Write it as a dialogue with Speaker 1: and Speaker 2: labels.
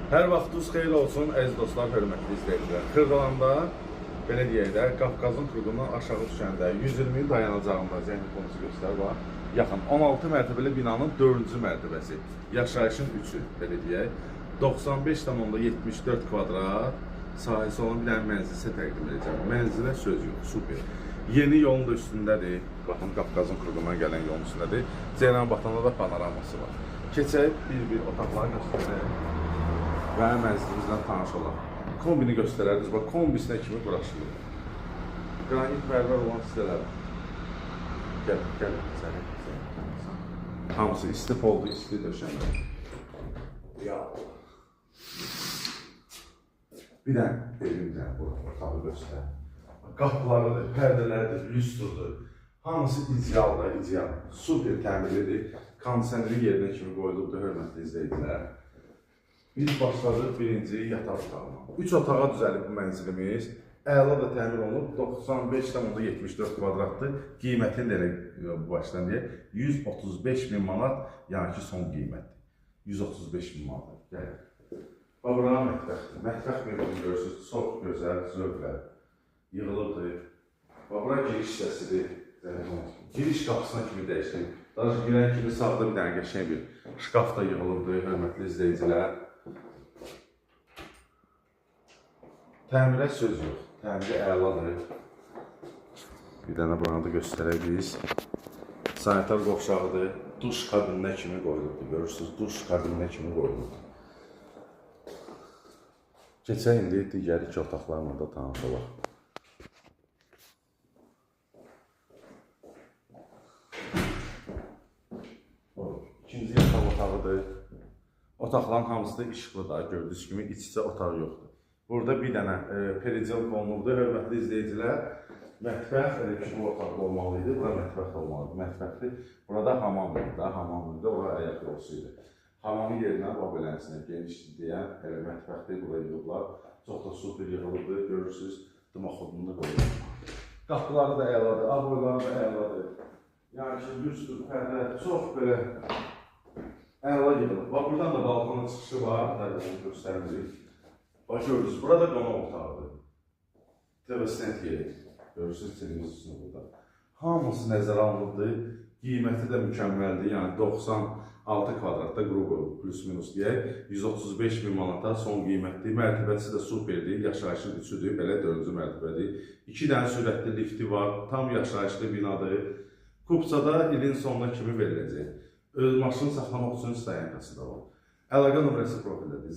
Speaker 1: Hər vaxtınız xeyir olsun, əziz dostlar, hörmətli izləyicilər. Xırdalanda, belə deyək də, Qafqazın xırqından aşağı düşəndə 120 dayanacağında, zəhmət konusu göstər var, yaxın 16 mərtəbəli binanın 4-cü mərtəbəsi, yaşayışın 3-ü, belə deyək, 95,74 kvadrat sahəsi olan bir dənə mənzil sizə təqdim edəcəm. Mənzilə söz yox, super. Yeni yolun da üstündədir, baxın Qafqazın xırqından gələn yolun üstündədir. Ceyranbatanda da panoraması var. Keçək bir-bir otaqları göstərək və mənzilimizlə tanış olaq. Kombini göstərərdiniz, bax, kombisinə kimi quraşılır. Qranit mərmər olan hissələr. Gəl, gəl, səni. Hamısı isti poldu, isti döşəmə. Ya. Bir dənə, evim dənə bu otağı göstər. Qapılarıdır, pərdələrdir, lüstrdur. Hamısı idealdır, ideal. Super təmirlidir. Kondisioneri yerinə kimi qoyulubdur, hörmətli izləyicilər. Biz başladıq birinci yataq otağına. 3 otağa düzəlib bu mənzilimiz. Əla da təmir olunub, 95,74 kvadratdır. Qiymətini də elə bu başdan deyək, 135 min manat, yəni ki son qiymətdir. 135 min manat. Gəl. Bax, bura mətbəxdir. Mətbəx mebelini görürsünüz, çox gözəl, zövqlə yığılıbdır. Bax, bura giriş hissəsidir. Giriş qapısına kimi dəyişdirir. Daha girən kimi sağda bir dənə qəşəng bir şkaf da yığılıbdır, hörmətli izləyicilər. Təmirə söz yox, təmiri əladır. Bir dənə buranı da göstərək biz. Sanitar qovşağıdır, duş kabininə kimi qoyulubdur. Görürsünüz, duş kabininə kimi qoyulubdur. Keçək indi digər iki otaqlarla da tanış olaq. İkinci yataq otağıdır. Otaqların hamısı da işıqlı da, gördüyünüz kimi iç-içə otaq yoxdur. Burada bir dənə peridzel konulubdur, hörmətli izləyicilər. Mətbəx elə ki, bu otaqda olmalı idi, bura mətbəx olmalı idi, mətbəxdir. Burada hamam idi, hamam idi, ora ayaq yolusu idi. Hamamın yerinə, bax beləsinə genişdir deyən, elə mətbəxdir, bura yığıblar. Çox da super yığılıbdır, görürsünüz, dımaqodunu da qoyulub. Qapıları da əladır, aboyları da əladır. Yəni ki, lüstür, pərdə, çox belə əla yığılıb. Bax, buradan da balkona çıxışı var, onu göstərmirik. Bax, görürsünüz, burada qonaq otağıdır. TV stand yeri. Görürsünüz, televizor üstünə burada. Hamısı nəzərə alınıbdır. Qiyməti də mükəmməldir. Yəni 96 kvadratda qrubu plus minus deyək. 135 min manata son qiymətdir. Mərtəbəsi də superdir. Yaşayışın 3-üdür. Belə 4-cü mərtəbədir. 2 dənə sürətli lifti var. Tam yaşayışlı binadır. Kupçada ilin sonuna kimi veriləcək. Öz maşını saxlamaq üçün stayankası da var. Əlaqə nömrəsi profildədir.